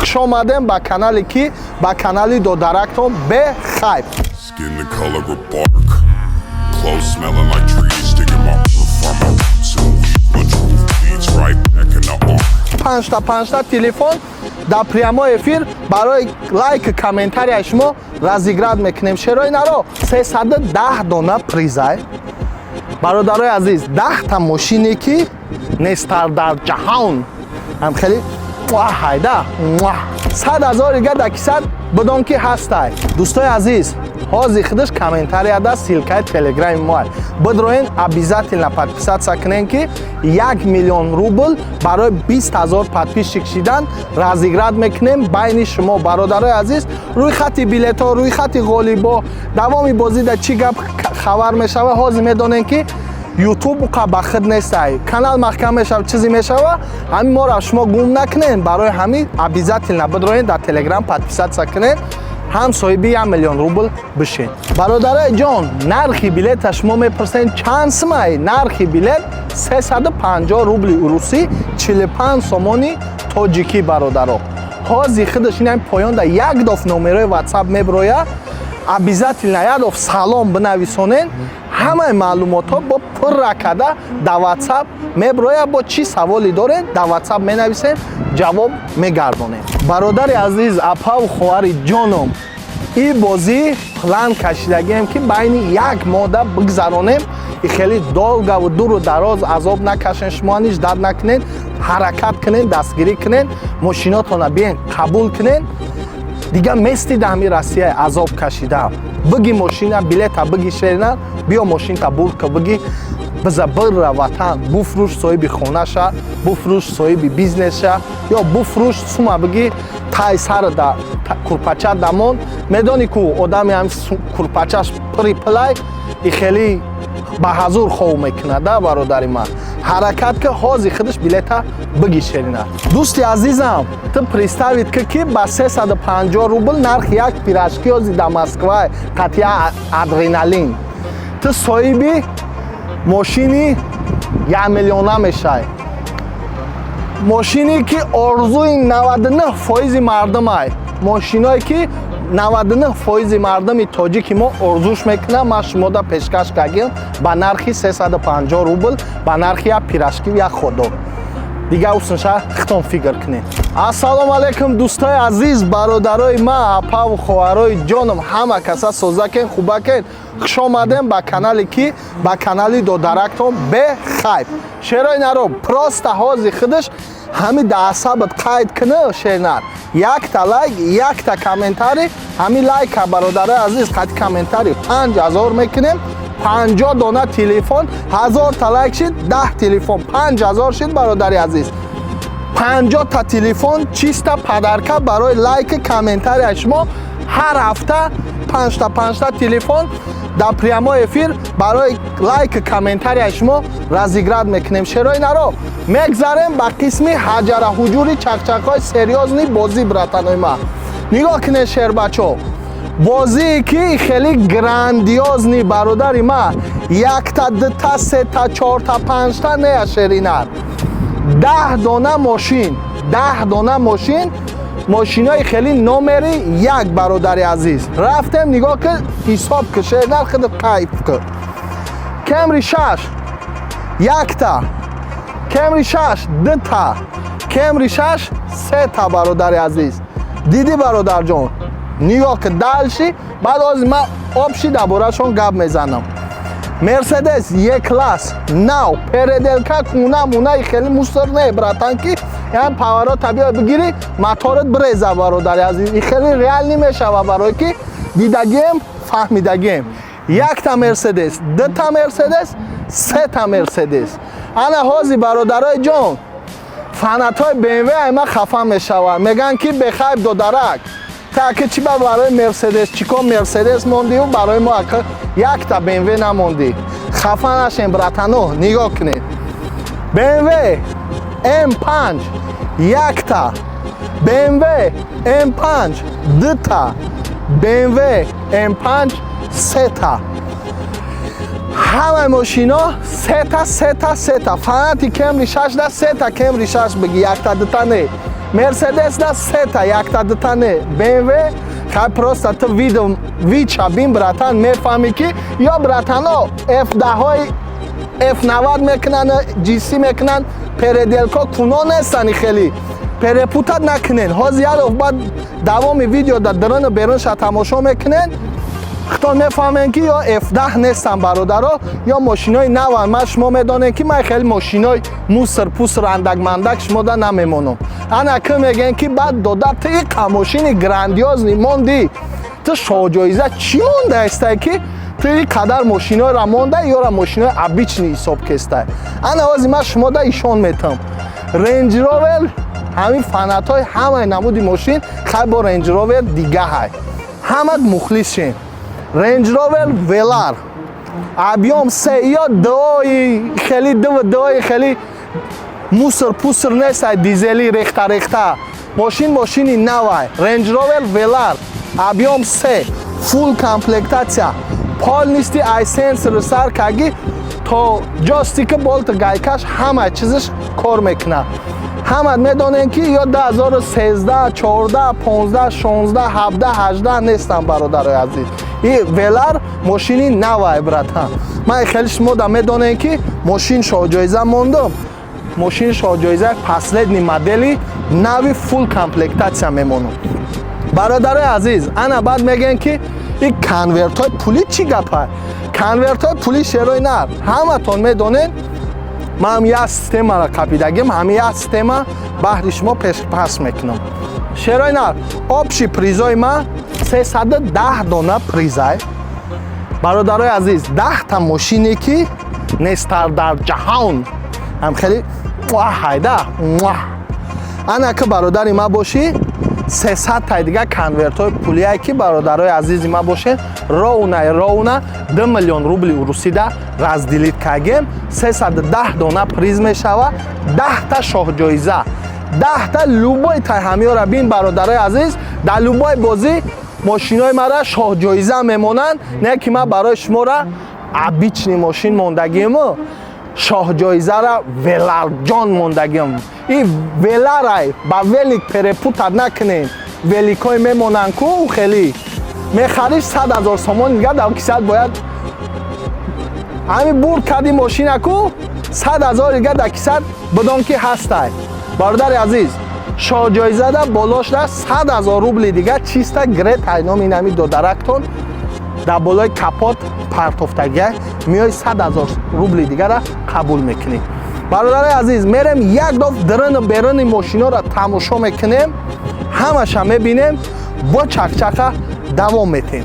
Хуш омадем ба канале ки ба канали додарактон бехайб. Skin the color of bark. Clothes smelling like trees. Digging my farm my roots and weed. My truth bleeds right back in the arm. Панҷта панҷта телефон дар прямой эфир барои лайк, комментарияи шумо разыграть мекунем. Шерои наро, 310 дона призай, бародарои азиз, 10-та мошине, ки нестар дар ҷаҳон. Ҳам хеле ҳайда 100 000 ига да кисад бидон, ки ҳастай. Дӯстои азиз, ҳозир худаш комментарияда ссылкаи телеграми мо бидроен, обязательно подписаться кунен, ки 1 миллион рубл барои 20 000 подписчик шидан разыграть мекунем байни шумо, бародарои азиз. Рӯи хати билетҳо, рӯи хати ғолибо, давоми бозида чӣ гап хабар мешава, ҳозир медонем, ки Ютуб уқа ба худ нестай, канал маҳкам мешава, чизе мешава. Ҳамин моро шумо гум накунен. Барои ҳамин обязательно бидроен, дар Телеграм подписаться кунен, ҳам соҳиби 1 миллион рубл бишед. Бародарои ҷон, нархи билета шумо мепурсен, чанд сумай? Нархи билет 350 рубли урусӣ, 45 сомони тоҷикӣ. Бародаро, ҳозир худаш инам поёнда як доф номерои Ватсап меброя, обязательно як доф салом бинависонен, ҳамаи маълумотҳо бо пурра када дар Ватсап меброя. Бо чӣ саволе дорен, дар Ватсап менависем, ҷавоб мегардонем. Бародари азиз, апаву хоҳари ҷоном, ин бозӣ план кашидагием, ки байни як моҳда бигзаронем и хеле долгаву дуру дароз азоб накашен. Шумо ниш дард накунен, ҳаракат кунен, дастгирӣ кунен, мошинотона биен, қабул кунен. Дига мести да ҳами Россия азоб кашида. Биги мошина, билета биги, шерина, биё, мошинта бурка, биги, биза, бирра ватан, буфрӯш, соҳиби хонаша буфрӯш, соҳиби бизнесша ё буфрӯш, сума биги, тай сар да курпача дамон. Медонӣ ку, одами ҳами курпачаш пури пилай и хеле ба ҳазур хов мекунад, да, бародари ман. Ҳаракат ки ҳозир худаш билета биги, шерина. Дӯсти азизам, ту представить ки ба 350 рубл, нархи як пирожки ҳозир дар Москва, қатъия адреналин, ту соҳиби мошини 1 миллиона мешавӣ, мошине ки орзуи 99% мардумай, мошиное ки 99% мардуми тоҷики мо орзуш мекунад. Ман шумода пешкаш кардем ба нархи 350 рубл, ба нархи як пирожки, як хот-дог. Дига усунша хитон фикр кунед. Ассалому алайкум, дӯстои азиз, бародарои ман, апаву хоҳарои ҷоном, ҳама каса созакен, хубакен. Хуш омадем ба канале ки ба канали додарактон бехайб. Шерои наро, просто ҳозир худаш ҳами да асабат қайд кунӣ, шернар, якта лайк, якта комментарий. Ҳами лайка, бародарои азиз, қайди комментарий 5000 мекунем, 50 дона телефон. 1000-та лайк шид, 10 телефон, 5000 шид. Бародари азиз, 50-та телефон чиста подарка барои лайки комментария шумо. Ҳар ҳафта панҷта панҷта телефон дар прямой эфир барои лайки комментария шумо разыграть мекунем. Шерои наро, мегзарем ба қисми ҳаҷара ҳуҷури чақчақҳои серьёзный бозӣ. Братанои ма, нигоҳ кунед, шербачо, бозие ки хеле грандиозный. Бародари ма, якта, дута, сета, чорта, панҷта нея, шеринар, 10 дона мошин, 10 дона мошин, мошинои хеле номери як. Бародари азиз, рафтем, нигоҳ ки, ҳисоб ки, шернар, худат кайф ки. Кемри шаш якта, Кемри шаш дута, Кемри шаш сета. Бародари азиз, дидӣ, бародарҷон, нигоҳ ки. Дальше баъд ҳозир ман общий дар борашон гап мезанам. Мерседес Е класс нав, переделка, куна мунаи хеле мусор не, братан, ки ян поворота биё бигирӣ, моторат биреза. Бародари азиз, и хеле реальный мешава, барое ки дидагием, фаҳмидагием. Якта Мерседес, дута Мерседес, сета Мерседес. Ана ҳозир, бародарои ҷон, фанатҳои БМВ айма хафа мешаванд, мегӯянд, ки бехайб додарак, та ки чӣ ба барои Мерседес чико Мерседес мондиву барои мо ака якта БМВ намондӣ? Хафа нашем, братано. Нигоҳ кунед: БМВ М5 якта, БМВ М5 дута, БМВ М5 сета. Ҳамаи мошино сета, сета, сета. Фанати Кемри шашда сета Кемри шаш биги, якта, дута не. Мерседес да сета, якта, дута не. БМВ хай, просто ту видум вича бин, братан, мефаҳмӣ, ки ё братано F10-ҳои F90 мекунанд, GC мекунанд, переделка куно нестани, хеле перепутать накунен. Ҳозир яров баъд давоми видео дар даруну берунша тамошо мекунен, худтон мефаҳмем, ки ё F10 нестан, бародаро, ё мошинои наван. Ман шумо медонем, ки ман хеле мошинои мусор пуср андак-мандак шумода намемонам. Ана ки мегӯем, ки баъд дода ту иқа мошини грандиозный мондӣ, ту шоҳҷоиза чӣ мондаистай, ки ту ин қадар мошиноро монда, ёра мошинои обычный ҳисоб кестай? Ана ҳозир ман шумода ишон метам. Рейндж Ровер, ҳамин фанатҳои ҳамаи намуди мошин, хай, бо Рейндж Ровер дига ҳай, ҳамат мухлис шен. Рейндж Ровер Велар объём се ё дуои хеле дуву дуои хеле мусор пуср нестай, дизели рехта рехта мошин, мошини навай. Рейндж Ровер Велар объём се, фулл комплектация, полностью, ай сенсору сар каги то ҷойстика, болту гайкаш, ҳама чизаш кор мекунад. Ҳамат медонем, ки ё 2013, 14, 15, 16, 17, 18 нестам, бародарои азиз. И Велар мошини навай, братан. Ман хеле шумо да медонем, ки мошин шоҳҷоиза мондум, мошини шоҳҷоиза последний модели нави фулл комплектация мемонам, бародарои азиз. Ана баъд мегӯем, ки ин конвертҳои пулӣ чӣ гапа? Конвертҳои пулӣ, шерои нар, ҳаматон медонед, ман як системаро қапидагим, ҳамин як система баҳри шумо пешпас мекунам. Шерои нар, общий призои ман 310 дона призай, бародарои азиз, 10-та мошине, ки нестар дар ҷаҳон. Ҳам хеле ҳайда. Ана ки бародари ма бошӣ, 300 тай дига конвертҳои пулие, ки бародарои азизи ма бошед, ровно ровно 2 миллион рубли урусида разделить кагем, 310 дона приз мешава, 10-та шоҳҷоиза, 10-та. Любой тай ҳамёра бин, бародарои азиз, дар любой бозӣ мошинои мара шоҳҷоиза мемонанд. Не ки ман барои шумора обычный мошин мондагиму шоҳҷоизара Веларҷон мондагим. И Веларай ба велик перепутать накунем. Великҳое мемонанд ку, хеле мехариш, 100 000 сомон дига дар кисат бояд. Ҳами бурд карди мошина ку, 100 000 дига дар кисат бидон, ки ҳастай, бародари азиз. Шоҳҷоизада болошда 100 000 рубли дига чиста грет айноми инами додарактон дар болои капот партофтагия меои, 100 000 рубли дигара қабул мекунӣ. Бародарои азиз, мерем, як доф даруну беруни мошиноро тамошо мекунем, ҳамаша мебинем, бо чақчақа давом метем.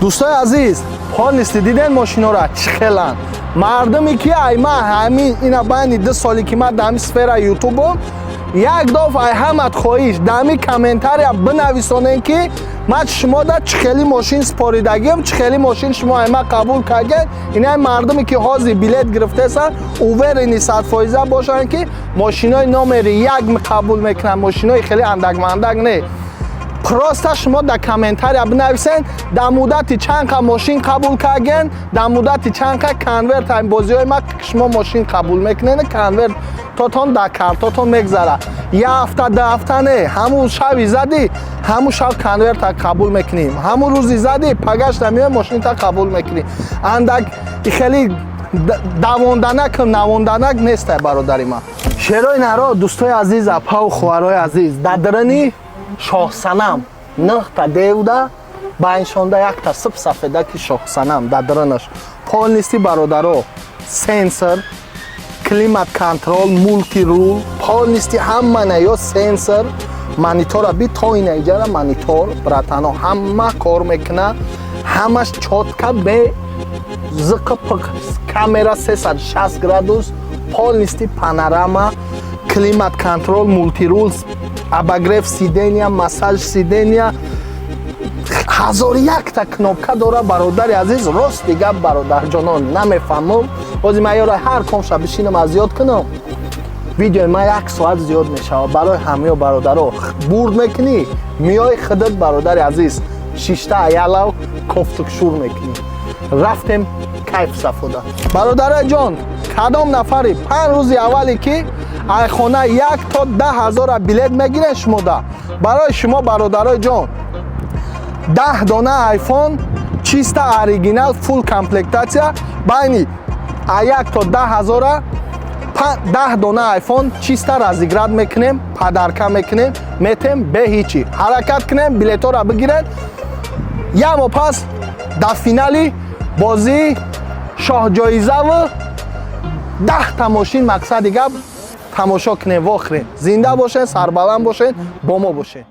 Дӯстои азиз, полностью диден мошинора чӣ хеланд. Мардуме ки ай ма ҳамин ина байни 2 соле ки ман дар ҳамин сфера ютубам, як доф ай ҳамат хоҳиш, дар ҳамин комментария бинависонем, ки ман шумода чӣ хели мошин споридагиам, чӣ хели мошин шумо ай ма қабул кардед. Инаи мардуме ки ҳозир билет гирифтесанд, уверенный 100% бошанд, ки мошинои номери як қабул мекунанд, мошинои хеле андак-мандак не. Просто шумо дар комментария бинависен, дар муддати чанд қа мошин қабул карген, дар муддати чанд қа конверт ҳамин бозиҳои ма шумо мошин қабул мекунед, конверт тотон дар картотон мегзара. Як ҳафта, 2 ҳафта не, ҳамун шави задӣ, ҳамун шаб конверта қабул мекунем, ҳамун рӯзи задӣ, пагашта меои, мошинита қабул мекунӣ. Андак хеле давонданак навонданак нестай, бародари ман. Шерои наро, дӯстои азиз, апаву хоҳарои азиз, дар дарани Шоҳсанам нӯҳта девда байншонда якта сиб сафедаки Шоҳсанам дар даранаш полностью, бародаро, сенсор, климат контроль, мультирул, полностью ҳама ё сенсор, монитора би то ина иҷара монитор, братано, ҳама кор мекуна, ҳамаш чётко, бе зиқи пиқ, камера 360 градус, полностью панорама, климат контроль, мультирул, обогрев сидения, массаж сидения, ҳазору якта кнопка дора, бародари азиз. Рости гап, бародарҷонон, намефаҳмам, ҳозир ман ёра ҳар комша бишинам аз ёд кунам, видеои ман як соат зиёд мешавад. Барои ҳамиё, бародаро, бурд мекунӣ, миёи худат, бародари азиз, шишта аялав кофтукшур мекунӣ. Рафтем, кайф сафода. Бародарои ҷон, кадом нафари 5 рӯзи аввале ки айхона 1 то 10 ҳазора билет мегирен, шумода, барои шумо, бародарои ҷон, 10 дона айфон чиста оригинал, фулл комплектация, байни а 1 то 10 ҳазора 10 дона айфон чиста разыграть мекунем, подарка мекунем, метем бе ҳичи. Ҳаракат кунем, билетҳоро бигирен. Як моҳ пас дар финали бозии шоҳҷоизаву 10та мошин. Мақсади гап, тамошо кунем, вохӯрем. Зинда бошен, сарбаланд бошен, бо мо бошен.